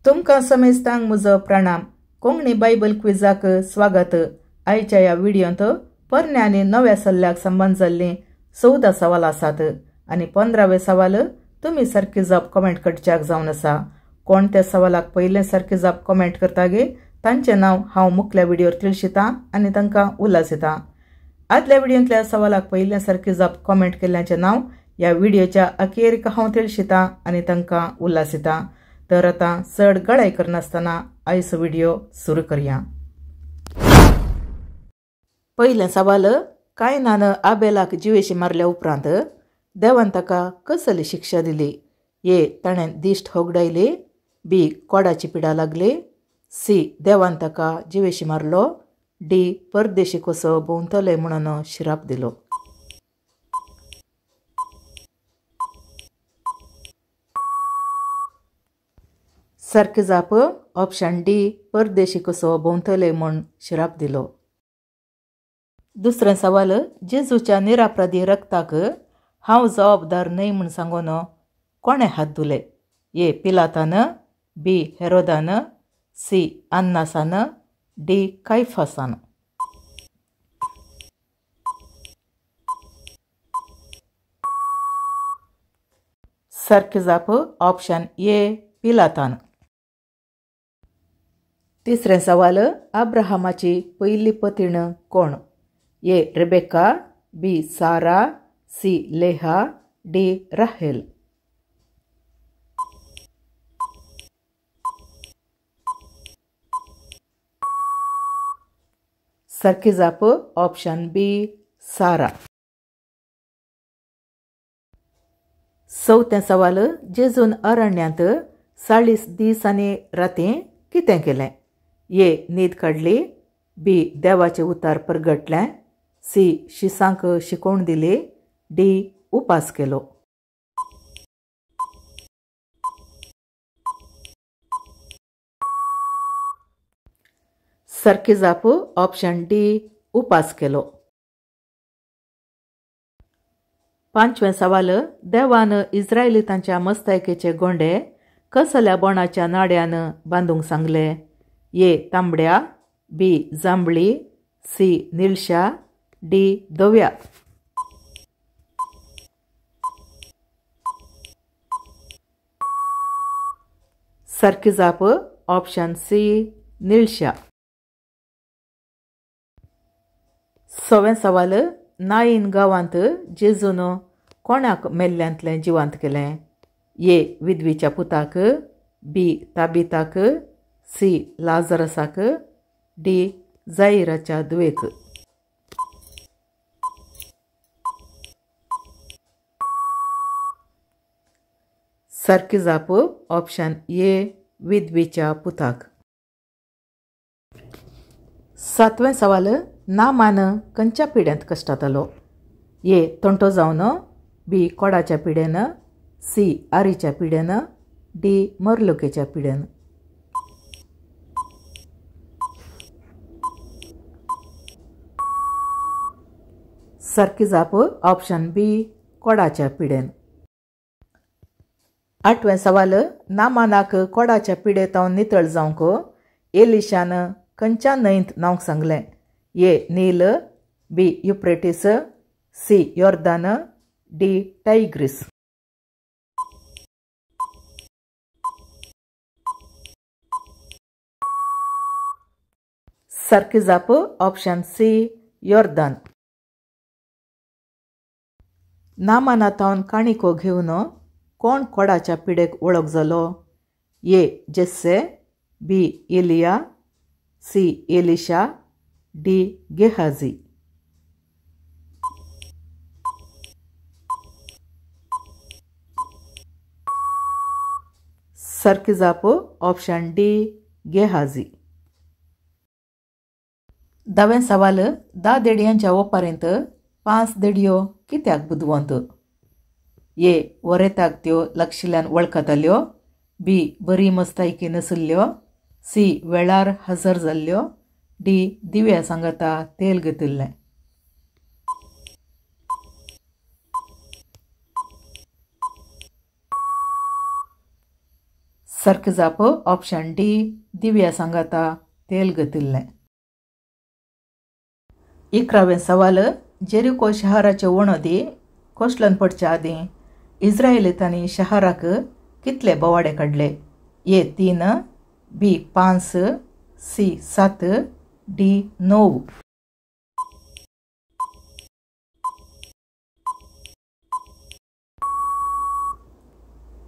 तुमकां समेस्तांक म्हजो प्रणाम. कोंकणी बायबल क्विजाक स्वागत. आयच्या ह्या व्हिडियोंत पोरण्या आनी नव्या सल्ल्याक संबंद जाल्लीं 14 सवाल आसात आनी 15वें सवाल तुमी सारकी जाप कमेंट करच्याक जावन आसा. कोण त्या सवालाक पयलें सारकी जाप कमेंट करता गे तांचें नांव हांव मुखल्या व्हिडियोर तिळशितां आनी तांकां उल्हास येता. आदल्या व्हिडियोंतल्या सवालाक पयलें सारकी जाप कमेंट केल्ल्याचें नांव ह्या व्हिडियोच्या अखेरीक हांव तिळशितां आनी तांकां उल्हास येता. तर आतां चड गळाय करनासतना आयचो व्हिडियो सुरू करया. पयलें सवाल, कायनान आबेलाक जिवेशी मारल्या उपरांत देवान ताका कसली शिक्षा दिली? ए, ताणें दिश्ट होगडायली. बी, कोडाची पिडा लागली. सी, देवान ताका जिवेशी मारलो. डी, परदेशी कसो भोंवतले म्हणून शिराप दिलो. सारकी जाप ऑप्शन डी, परदेशी कसो भोंवतले म्हूण शिराप दिलो. दुसरें सवाल, जेजूच्या निरापराधी रक्ताक हांव जबाबदार न्हय म्हूण सांगून कोणें हात धुले? ए, पिलातान. बी, हेरोदान. सी, अन्नासान. डी, कायफासान. सारकी जाप ऑप्शन ए, पिलातान. तिसरें सवाल, अब्राहमाची पयली पतीण कोण? A, Rebecca. B, Sarah. C, Leah. D, Rahel. सारकी जाप ऑप्शन बी, सारा. चवथें सवाल, जेजून अरण्यांत 40 दीस आनी राती कितें केलें? ए, न्हीद काडली. बी, देवाचें उतार परगटलें. सी, शिसांक शिकोवण दिली. डी, उपास केलो. सारकी जाप ऑप्शन डी, उपास केलो. पांचवें सवाल, देवान इस्रायलितांच्या मस्तायकेचे गोंडे कसल्या बोणाच्या नाड्यान बांदूंक सांगले? ए, तांबड्या. बी, जांबळी. सी, निळशा. डी, धव्या. सारकी जाप ऑप्शन सी, निळशा. सवें सवाल, नाईन गांवांत जेजून कोणाक मेल्ल्यांतलें जिवांत केलें? ए, विधवीच्या पुताक. बी, ताबिताक. सी, लाजरसाक. डी, जाहिराच्या धुवेक. सारकी जाप ऑप्शन ए, विधवीच्या पुताक. सातवें सवाल, नामान खंयच्या पिड्यांत कश्टातालो? ए, तंटो जावन. बी, कोडाच्या पिड्यान. सी, आरीच्या पिड्यान. डी, मरलुकेच्या पिड्यान. सारकी जाप ऑप्शन बी, कोडाच्या पिड्यान. आठवें सवाल, नामानाक कोडाच्या पिडेतावन नितळ जावंक एलिशान खंयच्या न्हंयत न्हावंक सांगलें? A, Nile. B, Euphrates. C, Jordan. D, Tigris. सारकी जाप ऑप्शन सी, योर्दान. नामानाथावन काणिको घेवन कोण कोडाच्या पिडेक वळख जालो? A, Jesse. B, Elijah. C, Elisha. D, Gehazi. सारकी जाप ऑप्शन डी, गेहाजी. धावें सवाल, 10 देडयांच्या ओपारींत 5 देडयो कित्याक बुदवंत? ए, वरेताक त्यो लागशिल्ल्यान वळखताल्यो. बी, बरी मस्तायकी नाशिल्ल्यो. सी, वेळार हजर जाल्ल्यो. डी, दिव्या सांगाता तेल घेतिल्लें. सारकी जाप ऑप्शन डी दिव्या सांगाता तेल घेतिल्लें। 11वें सवाल, जेरिको शहराच्यो वणदी कोसळून पडच्या आदीं इस्रायलितांनी शहराक कितले बोवाडे काडले? ए 3, बी 5, सी 7, डी 9।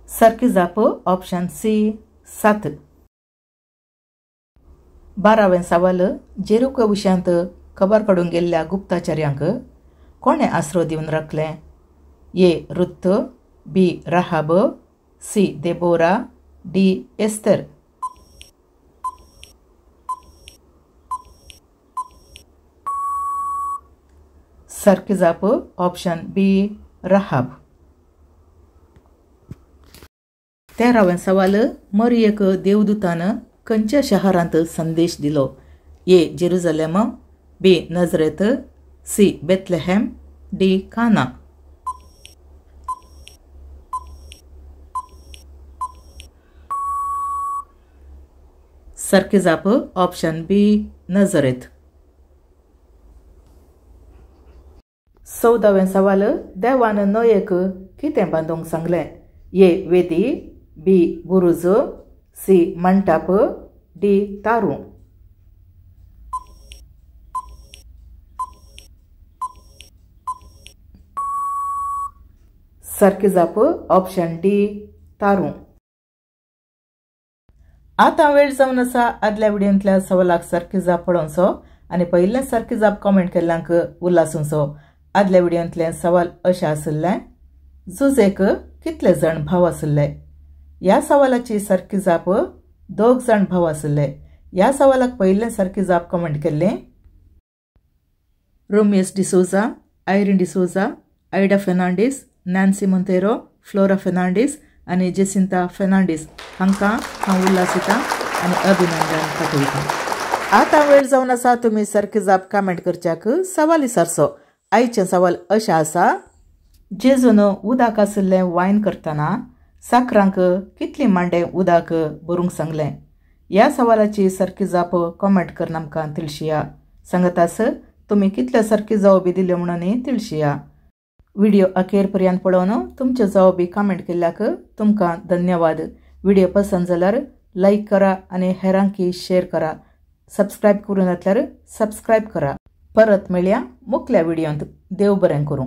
सारकी जाप ऑप्शन सी 7। 12वें सवाल, जेरिको विशयांत खबर काडूंक गेल्ल्या गुप्तचार्यांक कोणें आसरो दिवन राखलें? A Ruth, B Rahab, C Deborah, D Esther. सारकी जाप ऑप्शन बी राहाब। 13वें सवाल, मरियेक देवदूतान खंयच्या शहरांत संदेश दिलो? A Jerusalem, B Nazareth, C Bethlehem, D Cana. सारकी जाप ऑप्शन बी नजरेत। 14वें सवाल, देवान नोयेक कितें बांदूंक सांगलें? ए वेदी, बी बुरुज, सी मंटप, डी तारू। सारकी जाप ऑप्शन डी तारू। आतां वेळ जावन आसा आदल्या व्हिडियोंतल्या सवालाक सारकी जाप पळोवचो आनी पयिल्ले सारकी जाप कॉमेंट केल्ल्यांक उल्हासूंचो। आदल्या व्हिडियोंतलें सवाल अशें आशिल्लें, जुजेक कितले जाण भाव आशिल्ले? ह्या सवालाची सारकी जाप 2 जाण भाव आशिल्ले। ह्या सवालाक पयिल्ले सारकी जाप कॉमेंट केल्ले Romeus D'Souza, Irene D'Souza, Ida Fernandes, Nancy Monteiro, Flora Fernandes आनी जेसिंता फेर्नांडीस हांकां हांव उल्हासिता आनी अभिनंदन पाठयतां। आतां वेळ जावन आसा तुमी सारकी जाप कमेंट करच्याक सवाल विचारचो। आयचें सवाल अशें आसा, जेजून उदक आशिल्लें वायन करतना साकरांक कितली मांडे उदक भरूंक सांगलें? ह्या सवालाची सारकी जाप कमेंट करून आमकां तिळशिया। सांगतास तुमी कितले सारकी जवाबी दिल्यो म्हणून तिळशिया। व्हिडिओ अखेर पर्यंत पळोवन तुमचे जवाबी कमेंट केल्ल्याक तुमकां धन्यवाद। व्हिडिओ पसंत जाल्यार लायक करा आनी हेरांकी शेअर करा। सबस्क्रायब करूं नासल्यार सबस्क्रायब करा। परत मेळया मुखल्या व्हिडियोंत। देव बरें करूं।